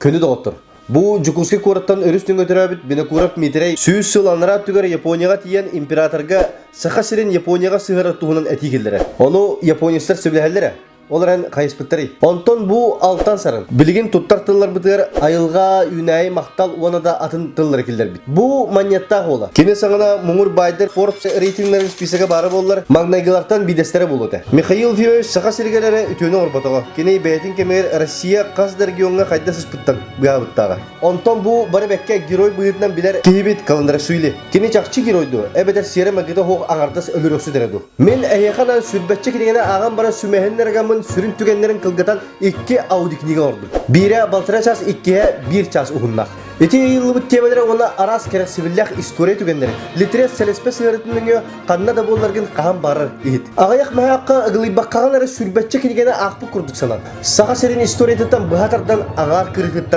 Күндү доҕоттор, бу Дьокуускай куораттан өрүс нөҥүө төрөөбүт Винокуров Дмитрий 100 сыл анараа өттүгэр Японияҕа тиийэн императорга Саха сирин Японияҕа сыһыарар туһунан этии киллэрэр. Ону японецтар сөбүлэһэллэрэ. Ол эрэн хайыспыттарый? Онтон бу алтан сарын. Билигин туттар тылларбытыгар айылҕа, үүнээйи, махтал уонна да атын тыллары киллэрбит. Бу манньыаттаах уола. Кини саҥана муҥур баайдар Forbes рейтиннэрин списога баара буоллар, маҥнайгылартан биирдэстэрэ буолуо этэ. Михаил Ефимович Саха сиригэр эрэ үтүөнү оҥорботоҕо. Кини бэйэтин кэмигэр Россия хас да региоҥҥа хайда сыспыттан быыһаабыттааҕа. Онтон бу бары бэккэ герой быһыытынан билэр киһибит Каландрашвили. Кини чахчы герой дуо, эбэтэр сиэрэ-майгыта суох аҥардас өлөрүөхсүт эрэ дуу? Мин эһиэхэ анаан сүүрбэччэ кинигэни ааҕан баран сүмэһиннэргаммын сүрүн түгэннэрин кылгатан икки аудиокнига оҥордум. Биирэ балтараа чаас, иккиһэ биир чаас уһуннаах. Ити ыйыллыбыт тиэмэлэрэ уонна араас кэрэхсэбиллээх история түгэннэрин Литре сэлэспэ сыһыарытын нөҥүө ханна да буолларгын хаһан баҕарар иһит. Аҕыйах мөһөөххө ыгылыйбаккаҕын эрэ сүүрбэччэ кинигэни аахпыт курдук санан. Саха сирин историятыттан быһа тардан аҥаар кырыытыттан.